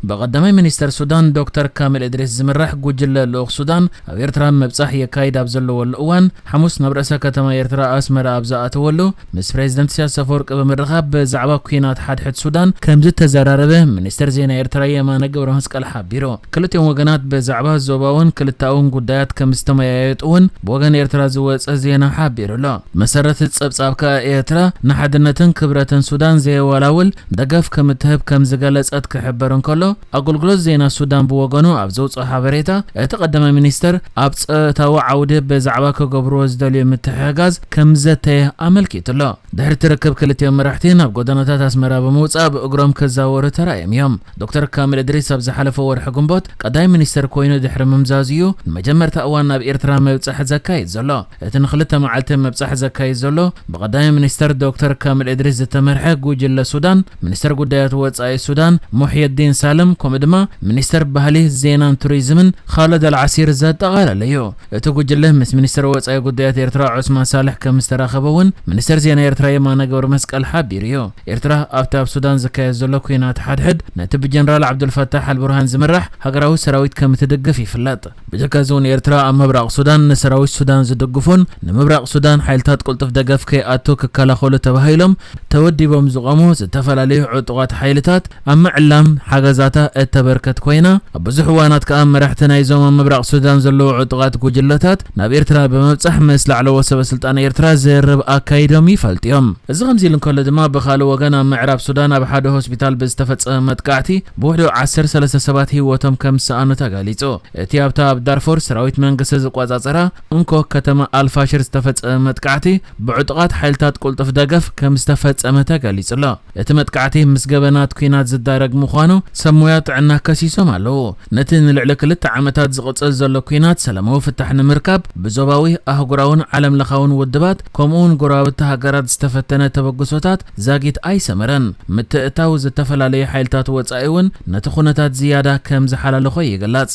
ብቐዳማይ ሚኒስተር ሱዳን ዶክተር ካሚል እድሪስ ዝምራሕ ጉጅለ ልኡኽ ሱዳን ኣብ ኤርትራ ምብጻሕ የካይድ ኣብ ዘለወሉ እዋን፣ ሓሙስ ናብ ርእሰ ከተማ ኤርትራ ኣስመራ ኣብ ዝኣተወሉ፣ ምስ ፕሬዝደንት ኢሳያስ ኣፈወርቂ ብምርኻብ ብዛዕባ ኲናት ሓድሕድ ሱዳን ከም ዝተዘራረበ ሚኒስተር ዜና ኤርትራ የማነ ገብረመስቀል ሓቢሩ። ክልቲኦም ወገናት ብዛዕባ ዞባውን ክልተኣውን ጉዳያት ከም ዝተመያየጡ እውን ብወገን ኤርትራ ዝወጸ ዜና ሓቢሩ ኣሎ። መሰረት ጸብጻብ ከኣ ኤርትራ ንሓድነትን ክብረትን ሱዳን ዘየወላውል ደገፍ ከም እትህብ ከም ዝገለጸት ክሕበር እንከሎ፣ ኣገልግሎት ዜና ሱዳን ብወገኑ ኣብ ዘውጽኦ ሓበሬታ፣ እቲ ቀዳማይ ሚኒስተር ኣብ ጸጥታዊ ዓውዲ ብዛዕባ ክገብርዎ ዝደልዩ ምትሕግጋዝ ከም ዘተየ ኣመልኪቱ ኣሎ። ድሕሪ እቲ ርክብ ክልቲኦም መራሕቲ ናብ ጎደናታት ኣስመራ ብምውጻእ ብእግሮም ክዛወሩ ተራእዮም እዮም። ዶክተር ካሚል እድሪስ ኣብ ዝሓለፈ ወርሒ ግንቦት ቀዳማይ ሚኒስተር ኮይኑ ድሕሪ ምምዛዙ እዩ ንመጀመርታ እዋን ናብ ኤርትራ ምብጻሕ ዘካይድ ዘሎ። እቲ ንክልተ መዓልቲ ምብጻሕ ዘካይድ ዘሎ ብቐዳማይ ሚኒስተር ዶክተር ካሚል እድሪስ ዝተመርሐ ጉጅለ ሱዳን፣ ሚኒስተር ጉዳያት ወጻኢ ሱዳን ሙሕየዲን ሳልም፣ ከምኡ ድማ ሚኒስተር ባህሊ፣ ዜናን ቱሪዝምን ኻልድ ኣልዓሲር ዘጠቓለለ እዩ። እቲ ጉጅለ ምስ ሚኒስተር ወጻኢ ጉዳያት ኤርትራ ዑስማን ሳልሕ ከም ዝተራኸበ እውን ሚኒስተር ዜና ኤርትራ የማነ ገብረመስቀል ሓቢሩ እዩ። ኤርትራ ኣብቲ ኣብ ሱዳን ዝካየድ ዘሎ ኲናት ሓድሕድ ነቲ ብጀነራል ዓብዱልፈታሕ ኣልቡርሃን ዝምራሕ ሃገራዊ ሰራዊት ከም እትድግፍ ይፍለጥ። ብጀካ እዚ እውን ኤርትራ ኣብ ምብራቕ ሱዳን ንሰራዊት ሱዳን ዝድግፉን ንምብራቕ ሱዳን ሓይልታት ቅልጡፍ ደገፍ ከይኣቱ ክከላኸሉ ተባሂሎም ተወዲቦም ዝቖሙ ዝተፈላለዩ ዕጡቓት ሓይልታት ኣብ ምዕላም ሓገዛታ እተበርከት ኮይና፣ ኣብ ብዙሕ እዋናት ከኣ መራሕቲ ናይዞም ኣብ ምብራቕ ሱዳን ዘለዉ ዕጡቓት ጉጅለታት ናብ ኤርትራ ብምብጻሕ ምስ ላዕለዎት ሰበ ስልጣን ኤርትራ ዝርርብ ኣካይዶም ይፈልጡ እዮም። እዚ ከምዚ ኢሉ እንከሎ ድማ፣ ብኻልእ ወገን ኣብ ምዕራብ ሱዳን ኣብ ሓደ ሆስፒታል ብዝተፈጸመ መጥቃዕቲ ብውሕዱ ዓሰርተ ሰለስተ ሰባት ህይወቶም ከም ዝሰኣኑ ተገሊጹ። እቲ ኣብታ ኣብ ዳርፎር ሰራዊት መንግስቲ ዝቆጻጸራ እንኮ ከተማ ኣልፋሽር ዝተፈጸመ መጥቃዕቲ ብዕጡቓት ሓይልታት ቅልጡፍ ደገፍ ከም ዝተፈጸመ ተገሊጹ ኣሎ። እቲ መጥቃዕቲ ምስ ገበናት ኲናት ዝዳረግ ምዃኑ ሰብ ሞያ ጥዕና ከሲሶም ኣለዉ። ነቲ ንልዕሊ ክልተ ዓመታት ዝቕጽል ዘሎ ኲናት ሰላማዊ ፍታሕ ንምርካብ ብዞባዊ፣ ኣህጉራውን ዓለምለኻውን ውድባት ከምኡውን ጎረባብቲ ሃገራት ዝተፈተነ ተበግሶታት ዛጊት ኣይሰመረን። ምትእትታው ዝተፈላለዩ ሓይልታት ወጻኢ እውን ነቲ ኩነታት ዝያዳ ከም ዝሓላለኾ ይግለጽ።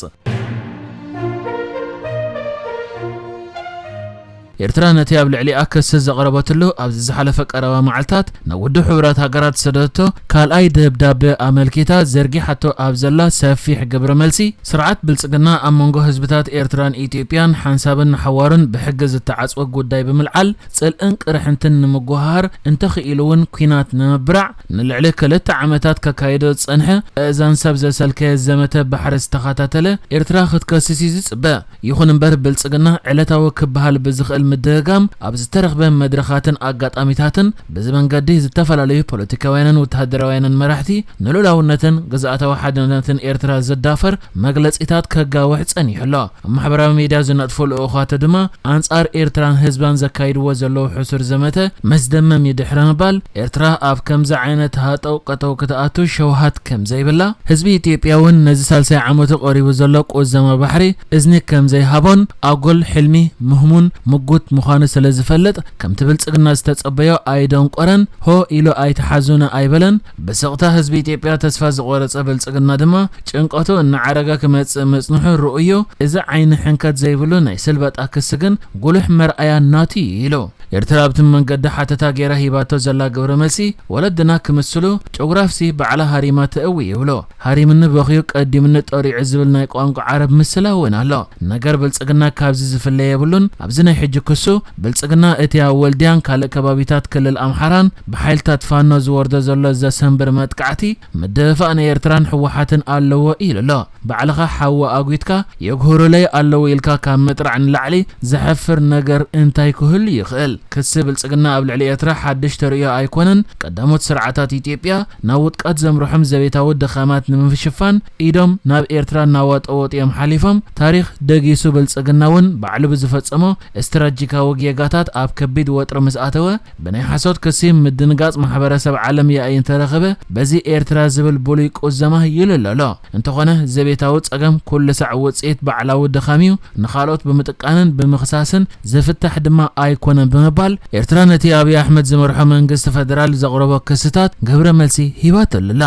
ኤርትራ ነቲ ኣብ ልዕሊኣ ክሲ ዘቕረበትሉ ኣብዚ ዝሓለፈ ቀረባ መዓልታት ናብ ውድብ ሕቡራት ሃገራት ዝሰደደቶ ካልኣይ ደብዳበ ኣመልኪታ ዘርጊሓቶ ኣብ ዘላ ሰፊሕ ግብረ መልሲ፣ ስርዓት ብልጽግና ኣብ መንጎ ህዝብታት ኤርትራን ኢትዮጵያን ሓንሳብን ንሓዋሩን ብሕጊ ዝተዓጽወ ጉዳይ ብምልዓል፣ ጽልእን ቅርሕንትን ንምጉህሃር እንተኽኢሉ እውን ኲናት ንምብራዕ ንልዕሊ ክልተ ዓመታት ከካይዶ ዝጸንሐ እዛን ሰብ ዘሰልከየ ዘመተ ባሕሪ ዝተኸታተለ ኤርትራ ክትከስስ እዩ ዝጽበ። ይኹን እምበር ብልጽግና ዕለታዊ ክበሃል ብዝኽእል ምድግጋም ኣብ ዝተረኽበ መድረኻትን ኣጋጣሚታትን በዚ መንገዲ ዝተፈላለዩ ፖለቲካውያንን ወተሃደራውያንን መራሕቲ ንልኡላውነትን ግዝኣታዊ ሓድነትን ኤርትራ ዝዳፈር መግለጺታት ከጋውሕ ጸኒሑ ኣሎ። ኣብ ማሕበራዊ ሚድያ ዝነጥፉ ልኡኻቱ ድማ ኣንጻር ኤርትራን ህዝባን ዘካይድዎ ዘለዉ ሕሱር ዘመተ መስደመም እዩ ድሕሪ ምባል፣ ኤርትራ ኣብ ከምዚ ዓይነት ሃጠው ቀጠው ክትኣቱ ሸውሃት ከም ዘይብላ፣ ህዝቢ ኢትዮጵያ እውን ነዚ ሳልሳይ ዓመቱ ቀሪቡ ዘሎ ቁዘማ ባሕሪ እዝኒ ከም ዘይሃቦን ኣጉል ሕልሚ ምህሙን ምጉት ምዃኑ ስለ ዝፈልጥ፣ ከምቲ ብልጽግና ዝተጸበዮ ኣይደንቆረን፣ ሆ ኢሉ ኣይተሓዙነ ኣይበለን። ብስቕታ ህዝቢ ኢትዮጵያ ተስፋ ዝቖረጸ ብልጽግና ድማ ጭንቀቱ እናዓረገ ክመጽእ ምጽንሑ ርኡይ እዩ። እዚ ዓይኒ ሕንከት ዘይብሉ ናይ ስልበጣ ክሲ ግን ጉሉሕ መርኣያ ናቱ እዩ ኢሉ። ኤርትራ ኣብቲ መንገዲ ሓተታ ገይራ ሂባቶ ዘላ ግብረ መልሲ፣ ወለድና ክምስሉ ጨጉራፍሲ ባዕላ ሃሪማ ተእዊ ይብሉ። ሃሪምኒ በኽዩ ቀዲምኒ ጠሪዑ ዝብል ናይ ቋንቋ ዓረብ ምስላ እውን ኣሎ። ነገር ብልጽግና ካብዚ ዝፍለ የብሉን። ኣብዚ ናይ ሕጂ ክሱ፣ ብልጽግና እቲ ኣብ ወልድያን ካልእ ከባቢታት ክልል ኣምሓራን ብሓይልታት ፋኖ ዝወርዶ ዘሎ ዘሰንብር መጥቃዕቲ ምድፍፋእ ንኤርትራን ህወሓትን ኣለዎ ኢሉ ኣሎ። ባዕልኻ ሓዊ ኣጒትካ የግህሩለይ ኣለዉ ኢልካ ካብ ምጥራዕ ንላዕሊ ዘሕፍር ነገር እንታይ ክህሉ ይኽእል? ክሲ ብልጽግና ኣብ ልዕሊ ኤርትራ ሓድሽ ተርእዮ ኣይኮነን። ቀዳሞት ስርዓታት ኢትዮጵያ ናብ ውድቀት ዘምርሖም ዘቤታዊ ድኻማት ንምሽፋን ኢዶም ናብ ኤርትራ እናወጠወጡ እዮም ሓሊፎም። ታሪኽ ደጊሱ ብልጽግና እውን ባዕሉ ብዝፈጸሞ ስትራቴጂካዊ ጌጋታት ኣብ ከቢድ ወጥሪ ምስ ኣተወ፣ ብናይ ሓሶት ክሲ ምድንጋጽ ማሕበረሰብ ዓለም ያኢ እንተረኸበ፣ በዚ ኤርትራ ዝብል ብሉይ ቁዘማ ይልሎ ኣሎ። እንተኾነ ዘቤታዊ ጸገም ኩሉ ሳዕ ውጽኢት ባዕላዊ ድኻም እዩ፣ ንኻልኦት ብምጥቃንን ብምኽሳስን ዝፍታሕ ድማ ኣይኮነን ብምባል፣ ኤርትራ ነቲ ኣብይ ኣሕመድ ዝመርሖ መንግስቲ ፈደራል ዘቕረቦ ክስታት ግብረ መልሲ ሂባትሉ ኣላ።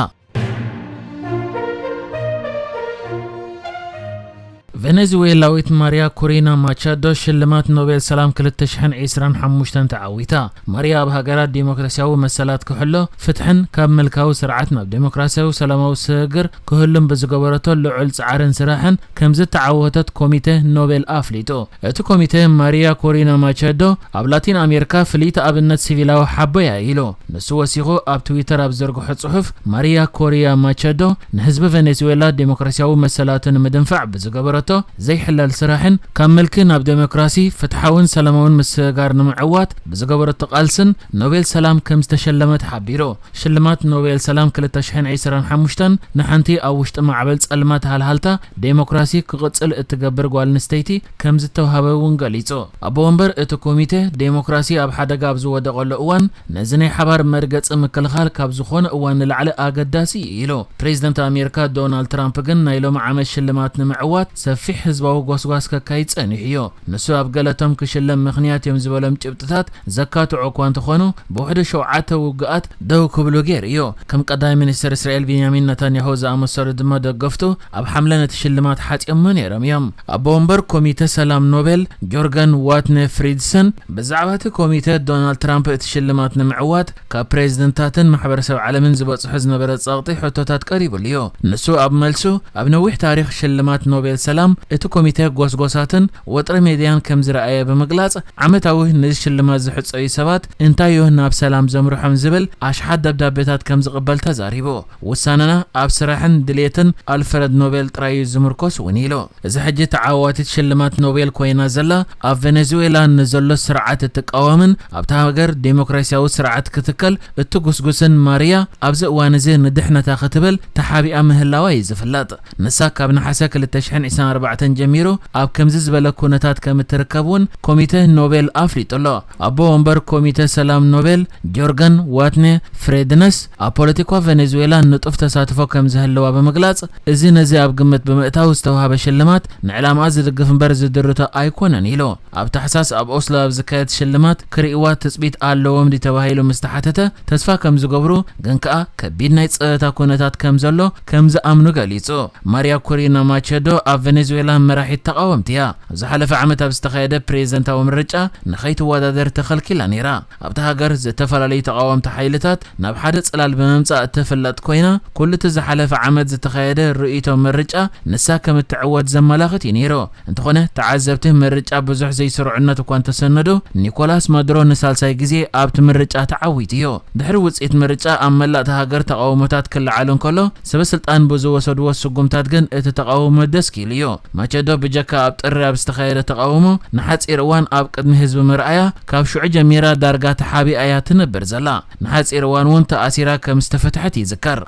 ቬኔዙዌላዊት ማሪያ ኮሪና ማቻዶ ሽልማት ኖቤል ሰላም ክልተ ሽሕን ዕስራን ሓሙሽተን ተዓዊታ። ማሪያ ኣብ ሃገራት ዲሞክራሲያዊ መሰላት ክሕሎ፣ ፍትሕን ካብ ምልካዊ ስርዓት ናብ ዲሞክራሲያዊ ሰላማዊ ስግግር ክህሉን ብዝገበረቶ ልዑል ጻዕርን ስራሕን ከም ዝተዓወተት ኮሚተ ኖቤል ኣፍሊጡ። እቲ ኮሚተ ማሪያ ኮሪና ማቻዶ ኣብ ላቲን ኣሜሪካ ፍልይቲ ኣብነት ሲቪላዊ ሓቦ እያ ኢሉ። ንሱ ወሲኹ ኣብ ትዊተር ኣብ ዘርግሖ ጽሑፍ፣ ማሪያ ኮሪያ ማቻዶ ንህዝቢ ቬኔዙዌላ ዴሞክራሲያዊ መሰላቱ ንምድንፋዕ ብዝገበረቶ ዘይሕለል ስራሕን ካብ ምልኪ ናብ ዴሞክራሲ፣ ፍትሓውን ሰላማውን ምስግጋር ንምዕዋት ብዝገበረቶ ቃልስን ኖቤል ሰላም ከም ዝተሸለመት ሓቢሩ። ሽልማት ኖቤል ሰላም ክልተ ሽሕን ዕስራን ሓሙሽተን ንሓንቲ ኣብ ውሽጢ ማዕበል ጸልማት ሃልሃልታ ዴሞክራሲ ክቕጽል እትገብር ጓል ኣንስተይቲ ከም ዝተውሃበ እውን ገሊጹ። ኣቦ ወንበር እቲ ኮሚቴ ዴሞክራሲ ኣብ ሓደጋ ኣብ ዝወደቐሉ እዋን ነዚ ናይ ሓባር መርገጺ ምክልኻል ካብ ዝኾነ እዋን ንላዕሊ ኣገዳሲ እዩ ኢሉ። ፕሬዚደንት ኣሜሪካ ዶናልድ ትራምፕ ግን ናይ ሎሚ ዓመት ሽልማት ንምዕዋት ሰፊሕ ህዝባዊ ጎስጓስ ከካይድ ጸኒሑ እዩ። ንሱ ኣብ ገለቶም ክሽለም ምኽንያት እዮም ዝበሎም ጭብጥታት ዘካትዑ እኳ እንተኾኑ፣ ብውሕዱ ሸውዓተ ውግኣት ደው ክብሉ ገይሩ እዩ። ከም ቀዳማይ ሚኒስትር እስራኤል ቢንያሚን ነታንያሁ ዝኣመሰሉ ድማ ደገፍቱ ኣብ ሓምለ ነቲ ሽልማት ሓጺዮሞ ነይሮም እዮም። ኣቦ ወንበር ኮሚተ ሰላም ኖቤል ጆርገን ዋትነ ፍሪድሰን ብዛዕባ እቲ ኮሚተ፣ ዶናልድ ትራምፕ እቲ ሽልማት ንምዕዋት ካብ ፕሬዚደንታትን ማሕበረሰብ ዓለምን ዝበጽሑ ዝነበረ ጸቕጢ ሕቶታት ቀሪቡሉ እዩ። ንሱ ኣብ መልሱ፣ ኣብ ነዊሕ ታሪኽ ሽልማት ኖቤል ሰላም እቲ ኮሚተ ጎስጎሳትን ወጥሪ ሜድያን ከም ዝረኣየ ብምግላጽ፣ ዓመታዊ ነዚ ሽልማት ዝሕጸዩ ሰባት እንታይ እዩ ናብ ሰላም ዘምርሖም ዝብል ኣሽሓት ደብዳቤታት ከም ዝቕበል ተዛሪቡ። ውሳነና ኣብ ስራሕን ድሌትን ኣልፍረድ ኖቤል ጥራይ እዩ ዝምርኮስ እውን ኢሉ። እዚ ሕጂ ተዓዋቲት ሽልማት ኖቤል ኮይና ዘላ፣ ኣብ ቬኔዙዌላ ንዘሎ ስርዓት እትቃወምን ኣብታ ሃገር ዴሞክራሲያዊ ስርዓት ክትከል እትጉስጉስን ማርያ፣ ኣብዚ እዋን እዚ ንድሕነታ ክትብል ተሓቢኣ ምህላዋ እዩ ዝፍለጥ። ንሳ ካብ ነሓሰ ክልተ ሽሕን ዕስራን ኣርባዕተን ጀሚሩ ኣብ ከምዚ ዝበለ ኩነታት ከም እትርከብ እውን ኮሚተ ኖቤል ኣፍሊጡ ኣሎ። ኣቦ ወንበር ኮሚተ ሰላም ኖቤል ጆርገን ዋትነ ፍሬድነስ፣ ኣብ ፖለቲካ ቬኔዙዌላ ንጡፍ ተሳትፎ ከም ዝህልዋ ብምግላጽ፣ እዚ ነዚ ኣብ ግምት ብምእታው ዝተዋህበ ሽልማት ንዕላማኣ ዝድግፍ እምበር ዝድርቶ ኣይኮነን ኢሉ። ኣብ ታሕሳስ ኣብ ኦስሎ ኣብ ዝካየድ ሽልማት ክርእይዋ ትጽቢት ኣለዎም ድዩ ተባሂሉ ምስ ተሓተተ፣ ተስፋ ከም ዝገብሩ ግን ከኣ ከቢድ ናይ ጸጥታ ኩነታት ከም ዘሎ ከም ዝኣምኑ ገሊጹ። ማሪያ ኮሪና ማቸዶ ኣብ ቬኔዙዌላ መራሒት ተቓወምቲ እያ። ኣብ ዝሓለፈ ዓመት ኣብ ዝተኻየደ ፕሬዚደንታዊ ምርጫ ንኸይትወዳደር ተኸልኪላ ነይራ። ኣብታ ሃገር ዝተፈላለዩ ተቓወምቲ ሓይልታት ናብ ሓደ ጽላል ብምምጻእ እትፍለጥ ኮይና፣ ኩሉ እቲ ዝሓለፈ ዓመት ዝተኻየደ ርእይቶ ምርጫ ንሳ ከም እትዕወት ዘመላኽት እዩ ነይሩ። እንተኾነ፣ ተዓዘብቲ ምርጫ ብዙሕ ዘይስሩዕነት እኳ እንተሰነዱ፣ ኒኮላስ ማዱሮ ንሳልሳይ ግዜ ኣብቲ ምርጫ ተዓዊቱ እዩ። ድሕሪ ውጽኢት ምርጫ ኣብ መላእ እታ ሃገር ተቓውሞታት ክለዓል እንከሎ፣ ሰበ ስልጣን ብዝወሰድዎ ስጉምታት ግን እቲ ተቓውሞ ደስኪሉ እዩ። ማቸዶ ብጀካ ኣብ ጥሪ ኣብ ዝተኻየደ ተቓውሞ ንሓጺር እዋን ኣብ ቅድሚ ህዝቢ ምርኣያ፣ ካብ ሽዑ ጀሚራ ዳርጋ ተሓቢኣ እያ ትነብር ዘላ። ንሓጺር እዋን እውን ተኣሲራ ከም ዝተፈትሐት ይዝከር።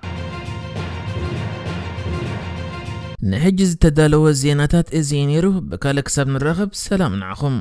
ንሕጂ ዝተዳለወ ዜናታት እዚ እዩ ነይሩ። ብካልእ ክሳብ ንራኸብ ሰላም ንዓኹም።